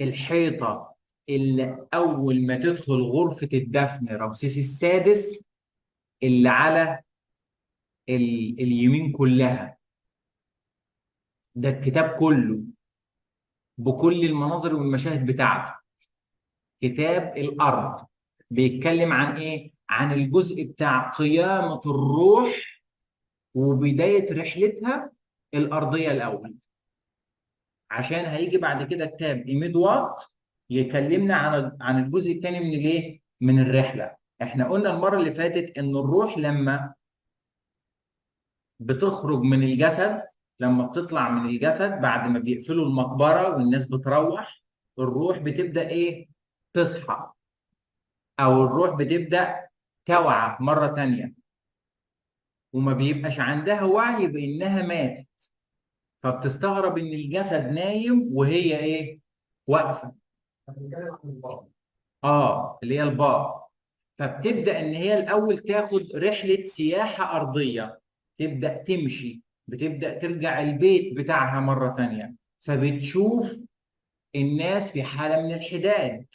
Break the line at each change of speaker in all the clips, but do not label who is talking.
الحيطة اللي أول ما تدخل غرفة الدفن رمسيس السادس، اللي على اليمين كلها. ده الكتاب كله بكل المناظر والمشاهد بتاعته. كتاب الأرض بيتكلم عن إيه؟ عن الجزء بتاع قيامة الروح وبداية رحلتها الأرضية الأول، عشان هيجي بعد كده كتاب إيميدوات يكلمنا عن الجزء الثاني من الإيه؟ من الرحلة. إحنا قلنا المرة اللي فاتت إن الروح لما بتخرج من الجسد، لما بتطلع من الجسد بعد ما بيقفلوا المقبرة والناس بتروح، الروح بتبدأ إيه؟ تصحى، أو الروح بتبدأ توعى مرة تانية، وما بيبقاش عندها وعي بإنها ماتت، فبتستغرب إن الجسد نايم وهي إيه؟ واقفة. اللي هي الباء. فبتبدأ إن هي الأول تاخد رحلة سياحة أرضية، تبدأ تمشي، بتبدأ ترجع البيت بتاعها مرة تانية، فبتشوف الناس في حالة من الحداد،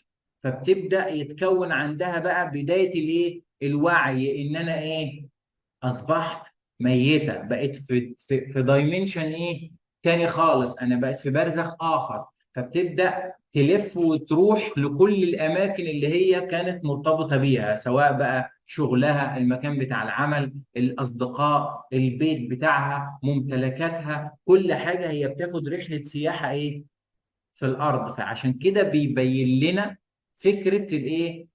فبتبدأ يتكون عندها بقى بداية الإيه؟ الوعي إن أنا إيه؟ أصبحت ميتة، بقيت في dimension إيه؟ تاني خالص، أنا بقيت في برزخ آخر. فبتبدأ تلف وتروح لكل الأماكن اللي هي كانت مرتبطة بيها، سواء بقى شغلها، المكان بتاع العمل، الأصدقاء، البيت بتاعها، ممتلكاتها، كل حاجة هي بتاخد رحلة سياحة إيه؟ في الأرض. فعشان كده بيبين لنا فكرة الإيه؟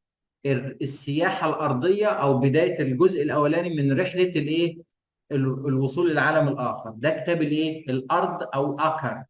السياحة الأرضية، أو بداية الجزء الأولاني من رحلة الإيه؟ الوصول للعالم الآخر. ده كتاب الإيه؟ الأرض أو أكر.